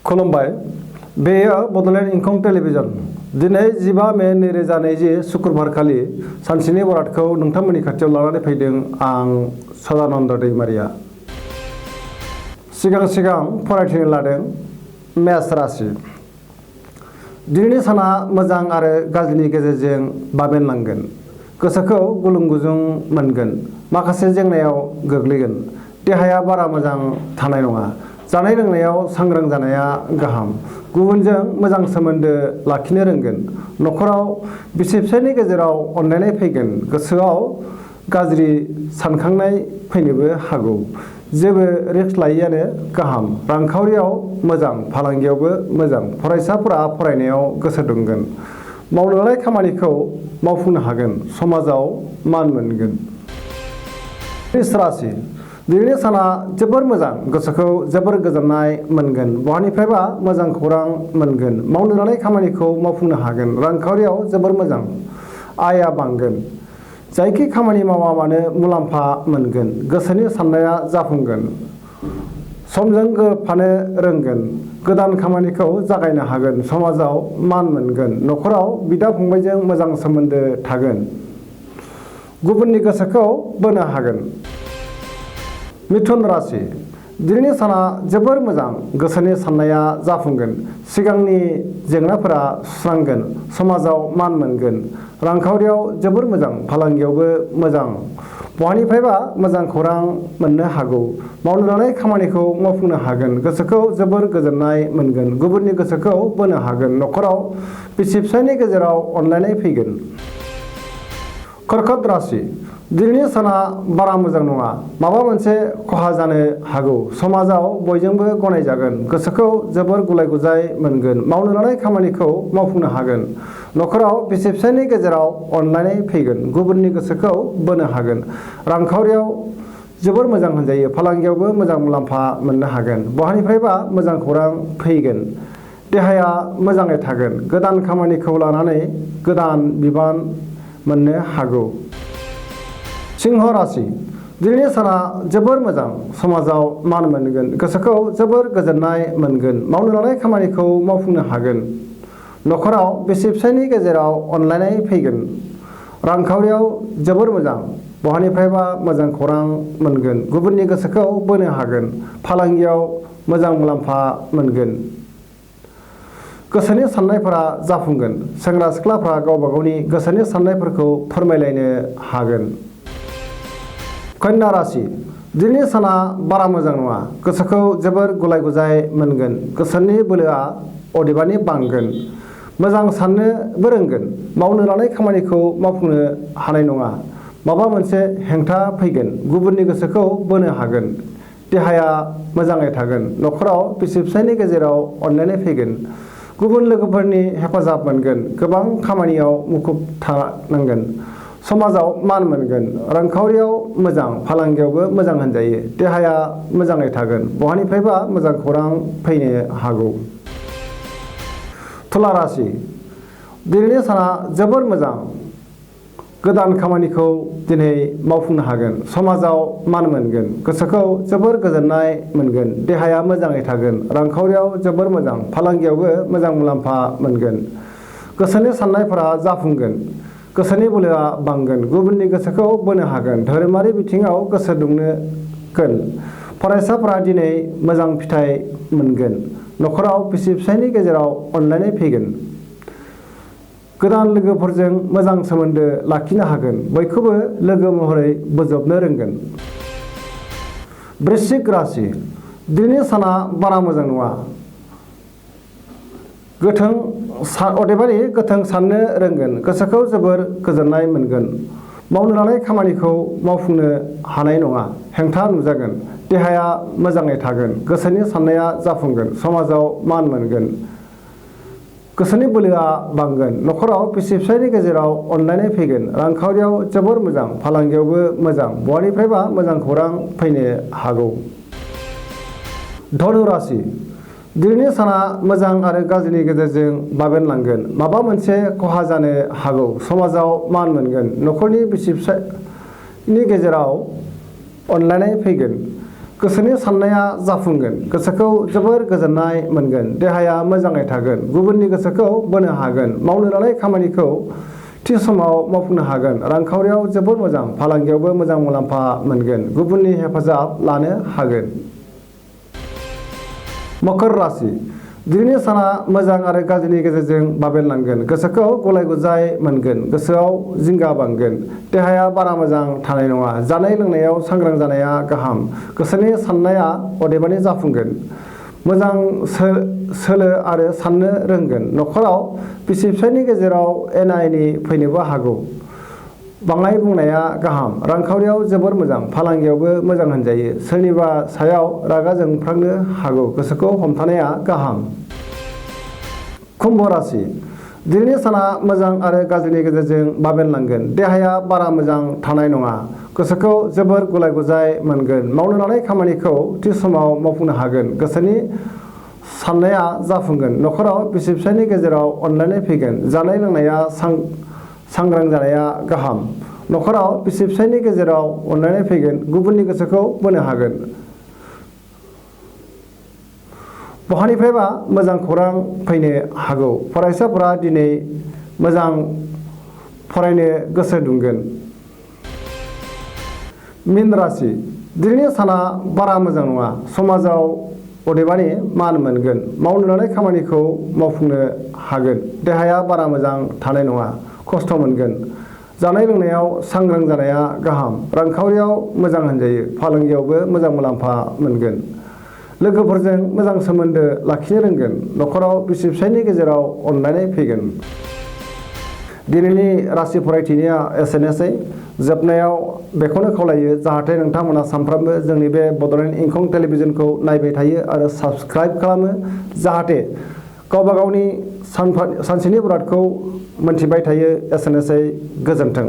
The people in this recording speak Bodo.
खुलुमबाय। बेयो बड'लेण्ड इंखं टेलिभिजन। दिनै 15 मे 2020 शुक्रबारखालि सानसेनि बरादखौ नोंथांमोननि खाथियाव लानानै फैदों आं सदानन्द दैमारिया। सिगां फरायथिनो लादों मेष राशि। दिनैनि साना मोजां आरो गाज्रिनि गेजेरजों बाबेनलांगोन। गोसोखौ गुलुं गुजुं मोनगोन। माखासे जेंनायाव गोग्लैगोन। देहाया बारा मोजां थानाय नङा। जानाय लोंनायाव सांग्रां जानाया गाहाम। गुबुनजों मोजां सोमोन्दो लाखिनो रोंगोन। न'खराव बिसि फिसायनि गेजेराव अनलायनाय फैगोन। गोसोआव गाज्रि सानखांनाय फैनोबो हागौ। जेबो रिस्क लायैआनो गाहाम। रांखावरियाव मोजां, फालांगियावबो मोजां। फरायसाफोरा फरायनायाव गोसो दुंगोन। मावनो लानाय खामानिखौ मावफुंनो हागोन। समाजाव मान मोनगोन। वृष राशि। दिनैनि साना जोबोर मोजां। गोसोखौ जोबोर गोजोननाय मोनगोन। बहानिफ्रायबा मोजां खौरां मोनगोन। मावनो लानाय खामानिखौ मावफुंनो हागोन। रांखावरियाव जोबोर मोजां। आयआ बांगोन। जायखि खामानि मावा मानो मुलाम्फा मोनगोन। गोसोनि साननाया जाफुंगोन। समजों गोरोबफानो रोंगोन। गोदान खामानिखौ जागायनो हागोन। समाजाव मान मोनगोन। न'खराव बिदा फंबायजों मोजां सोमोन्दो थागोन। गुबुननि गोसोखौ बोनो हागोन। मिथुन राशि। दिनैनि साना जोबोर मोजां। गोसोनि साननाया जाफुंगोन। सिगांनि जेंनाफोरा सुस्रांगोन। समाजाव मान मोनगोन। रांखावरियाव जोबोर मोजां। फालांगियावबो मोजां। बहानिफ्रायबा मोजां खौरां मोननो हागौ। मावनो लानाय खामानिखौ मावफुंनो हागोन। गोसोखौ जोबोर गोजोननाय मोनगोन। गुबुननि गोसोखौ बोनो हागोन। न'खराव बिसि फिसायनि गेजेराव अनलायनाय फैगोन। कर्कट राशि। दिनैनि साना बारा मोजां नङा। माबा मोनसे खहा जानो हागौ। समाजाव बयजोंबो गनायजागोन। गोसोखौ जोबोर गुलाय गुजाय मोनगोन। मावनो लानाय खामानिखौ मावफुंनो हागोन। न'खराव बिसि फिसायनि गेजेराव अनलायनाय फैगोन। गुबुननि गोसोखौ बोनो हागोन। रांखावरियाव जोबोर मोजां होनजायो। फालांगियावबो मोजां मुलाम्फा मोननो हागोन। बहानिफ्रायबा मोजां खौरां फैगोन। देहाया मोजाङै थागोन। गोदान खामानिखौ लानानै गोदान बिबान मोननो हागौ। सिंह राशि। दिनैनि साना जोबोर मोजां। समाजाव मान मोनगोन। गोसोखौ जोबोर गोजोननाय मोनगोन। मावनो लानाय खामानिखौ मावफुंनो हागोन। न'खराव बिसि फिसायनि गेजेराव अनलायनाय फैगोन। रांखावरियाव जोबोर मोजां। बहानिफ्रायबा मोजां खौरां मोनगोन। गुबुननि गोसोखौ बोनो हागोन। फालांगियाव मोजां मुलाम्फा मोनगोन। गोसोनि साननायफोरा जाफुंगोन। सेंग्रा सिख्लाफ्रा गावबा गावनि गोसोनि साननायफोरखौ फोरमायलायनो हागोन। कन्या राशि। दिनैनि साना बारा मोजां नङा। गोसोखौ जोबोर गुलाय गुजाय मोनगोन। गोसोनि बोलोआ अदेबानि बांगोन। मोजां साननोबो रोंगोन। मावनो लानाय खामानिखौ मावफुंनो हानाय नङा। माबा मोनसे हेंथा फैगोन। गुबुननि गोसोखौ बोनो हागोन। देहाया मोजाङै थागोन। न'खराव बिसि फिसायनि गेजेराव अनलायनाय फैगोन। गुबुन लोगोफोरनि हेफाजाब मोनगोन। गोबां खामानियाव मुखुब थानांगोन। समाजाव मान मोनगोन। रांखावरियाव मोजां। फालांगियावबो मोजां होनजायो। देहाया मोजाङै थागोन। बहानिफ्रायबा मोजां खौरां फैनो हागौ। तुला राशि। दिनैनि साना जोबोर मोजां। गोदान खामानिखौ दिनै मावफुंनो हागोन। समाजाव मान मोनगोन। गोसोखौ जोबोर गोजोननाय मोनगोन। देहाया मोजाङै थागोन। रांखावरियाव जोबोर मोजां। फालांगियावबो मोजां मुलाम्फा मोनगोन। गोसोनि साननायफोरा जाफुंगोन। गोसोनि बोलोआ बांगोन। गुबुननि गोसोखौ बोनो हागोन। धोरोमारि बिथिङाव गोसो दुंगोन। फरायसाफोरा दिनै मोजां फिथाइ मोनगोन। न'खराव बिसि फिसायनि गेजेराव अनलायनाय फैगोन। गोदान लोगोफोरजों मोजां सोमोन्दो लाखिनो हागोन। बयखौबो लोगो महरै बोजबनो रोंगोन। वृश्चिक राशि। दिनैनि साना बारा मोजां नङा। अदेबानि गोथों साननो रोंगोन। गोसोखौ जोबोर गोजोननाय मोनगोन। मावनो लानाय खामानिखौ मावफुंनो हानाय नङा। हेंथा नुजागोन। देहाया मोजाङै थागोन। गोसोनि साननाया जाफुंगोन। समाजाव मान मोनगोन। गोसोनि बोलोआ बांगोन। न'खराव बिसि फिसायनि गेजेराव अनलायनाय फैगोन। रांखावरियाव जोबोर मोजां। फालांगियावबो मोजां। बहानिफ्रायबा मोजां खौरां फैनो हागौ। धनु राशि। दिनैनि साना मोजां आरो गाज्रिनि गेजेरजों बाबेनलांगोन। माबा मोनसे खहा जानो हागौ। समाजाव मान मोनगोन। न'खरनि बिसि फिसायनि गेजेराव अनलायनाय फैगोन। गोसोनि साननाया जाफुंगोन, गोसोखौ जोबोर गोजोननाय मोनगोन, देहाया मोजाङै थागोन, गुबुननि गोसोखौ बोनो हागोन, मावनो लानाय खामानिखौ थि समाव मावफुंनो हागोन, रांखावरियाव जोबोर मोजां, फालांगियावबो मोजां मुलाम्फा मोनगोन, गुबुननि हेफाजाब लानो हागोन। मकर राशि दिनैनि साना मोजां आरो गाज्रिनि गेजेरजों बाबेनलांगोन, गोसोखौ गलाय गुजाय मोनगोन, गोसोआव जिंगा बांगोन, देहाया बारा मोजां थानाय नङा, जानाय लोंनायाव सांग्रां जानाया गाहाम, गोसोनि साननाया अदेबानि जाफुंगोन, मोजां सोलो आरो साननो रोंगोन, न'खराव बिसि फिसायनि गेजेराव एना एनि फैनोबो हागौ, बाङाय बुंनाया गाहाम, रांखावरियाव जोबोर मोजां, फालांगियावबो मोजां होनजायो, सोरनिबा सायाव रागा जोंफ्लांनो हागौ, गोसोखौ हमथानाया गाहाम। कुम्भ राशि दिनैनि साना मोजां आरो गाज्रिनि गेजेरजों बाबेनलांगोन, देहाया बारा मोजां थानाय नङा, गोसोखौ जोबोर गुलाय गुजाय मोनगोन, मावनो लानाय खामानिखौ थि समाव मावफुंनो हागोन, गोसोनि साननाया जाफुंगोन, न'खराव बिसि फिसायनि गेजेराव अनलायनाय फैगोन, जानाय लोंनाया सांग्रां जानाया गाहाम, न'खराव बिसि फिसायनि गेजेराव अनलायनाय फैगोन, गुबुननि गोसोखौ बोनो हागोन, बहानिफ्रायबा मोजां खौरां फैनो हागौ, फरायसाफोरा दिनै मोजां फरायनो गोसो दुंगोन। मीन राशि दिनैनि साना बारा मोजां नङा, समाजाव अदेबानि मान मोनगोन, मावनो लानाय खामानिखौ मावफुंनो हागोन, देहाया बारा मोजां थानाय नङा, खस्थ' मोनगोन, जानाय लोंनायाव सांग्रां जानाया गाहाम, रांखावरियाव मोजां होनजायो, फालांगियावबो मोजां मुलाम्फा मोनगोन, लोगोफोरजों मोजां सोमोन्दो लाखिनो रोंगोन, न'खराव बिसि फिसायनि गेजेराव अनलायनाय फैगोन। दिनैनि राशि फरायथिनाया एसेनोसै। जोबनायाव बेखौनो खावलायो जाहाथे नोंथांमोना सानफ्रोमबो जोंनि बे बड'लेण्ड इंखं टेलिभिजनखौ नायबाय थायो आरो साबस्क्राइब खालामो, जाहाथे गावबा गावनि सानसेनि बरादखौ मोनथिबाय थायो। एसेनोसै, गोजोन्थों।